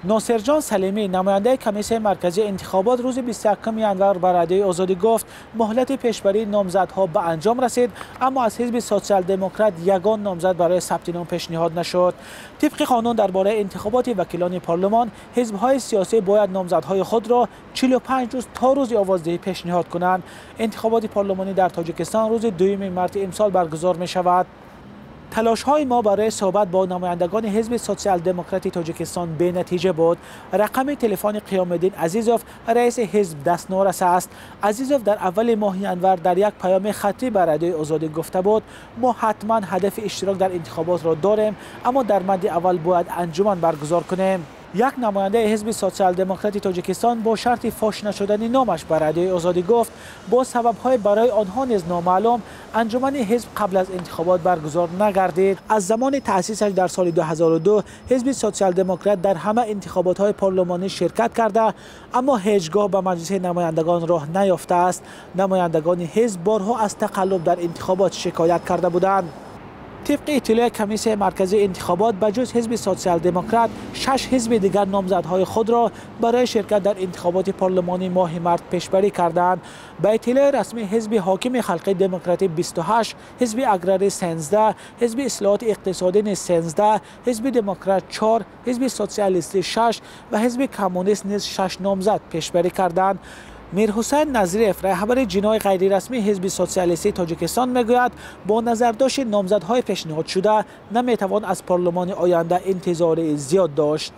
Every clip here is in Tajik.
Носирҷон Салимӣ, намояндаи Комиссияи марказии интихобот, рӯзи 21 январ ба Радиои Озодӣ гуфт, муҳлати пешбарии номзадҳо ба анҷом расид, аммо аз ҳизби Социал-демократ ягон номзад барои сабти ном пешниҳод нашуд. Тибқи қонун дар бораи интихоботи вакилони парлумон, ҳизбҳои сиёсӣ бояд номзадҳои худро 45 рӯз то рӯзи овоздиҳӣ пешниҳод кунанд. Интихоботи парлумонӣ дар Тоҷикистон рӯзи 2 марти имсол баргузор мешавад. Талошҳои мо барои суҳбат бо намояндагони ҳизби Социал-демократи Тоҷикистон бенатиҷа буд. Рақами телефони Қиёмиддин Азизов, раиси ҳизб, дастнорас аст. Азизов дар аввали моҳи январ дар як паёми хаттӣ ба Радиои Озодӣ гуфта буд, мо ҳатман ҳадафи иштирок дар интихоботро дорем, аммо дар мадди аввал бояд анҷуман баргузор кунем. Як намояндаи ҳизби Социал-демократи Тоҷикистон бо шарти фош нашудани номаш ба Радиои Озодӣ гуфт, бо сабабҳои барои онҳо низ номаълум анҷумани ҳизб қабл аз интихобот баргузор нагардид. Аз замони таъсисаш дар соли 2002 ҳизби Социал-демократ дар ҳама интихоботҳои парлумонӣ ширкат карда, аммо ҳеҷ гоҳ ба Маҷлиси намояндагон роҳ наёфтааст. Намояндагони ҳизб борҳо аз тақаллуб дар интихобот шикоят карда буданд. Тибқи иттилои Комиссияи марказии интихобот, ба ҷуз ҳизби Социал-демократ, 6 ҳизби дигар номзадҳои худро барои ширкат дар интихоботи парлумонии моҳи март пешбарӣ карданд. Ба иттилои расмӣ, ҳизби ҳокими Халқи демократӣ 28, ҳизби аграрӣ 13, ҳизби ислоҳоти иқтисодӣ низ 13, ҳизби демократ 4, ҳизби социалистӣ 6 ва ҳизби коммунист низ 6 номзад пешбарӣ карданд. Мирҳусайн Назриев, раҳбари ҷиноҳи ғайрирасмии ҳизби Социалистии Тоҷикистон, мегӯяд, бо назардошти номзадҳои пешниҳодшуда наметавон аз парлумони оянда интизори зиёд дошт.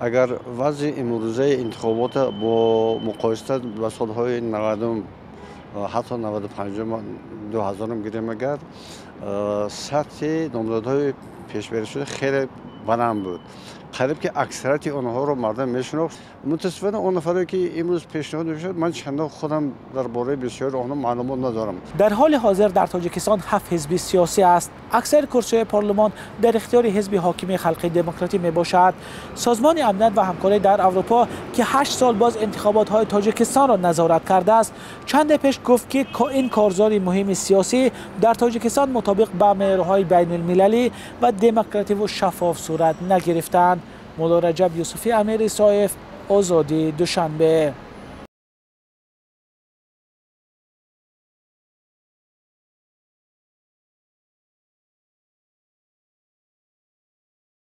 Агар вазъи имрӯзаи интихобота бо муқоиса ба солҳои 90 ҳатто 95 2000 гирем, агар сатҳи номзадҳои пешбаришуда хеле баланд буд. Қариб ки аксарияти онҳоро мардум мешинохт. Мутаассифона, он нафаре ки имрӯз пешниҳод мешавад, ман чандон худам дар бораи бисёри онҳо маълумот надорам. Дар ҳоли ҳозир дар Тоҷикистон 7 ҳизби сиёсӣ аст. Аксари курсиҳои парлумон дар ихтиёри ҳизби ҳокими Халқи демократӣ мебошад. Созмони амният ва ҳамкорӣ дар Аврупо, ки 8 сол боз интихоботҳои Тоҷикистонро назорат кардааст, чанде пеш гуфт, ки ин корзори муҳими сиёсӣ дар Тоҷикистон мутобиқ ба меъёрҳои байналмилалӣ ва демокративу шаффоф сурат нагирифтаанд. Мулло Раҷаб Юсуфӣ, Амир Исоев, Озодӣ, Душанбе.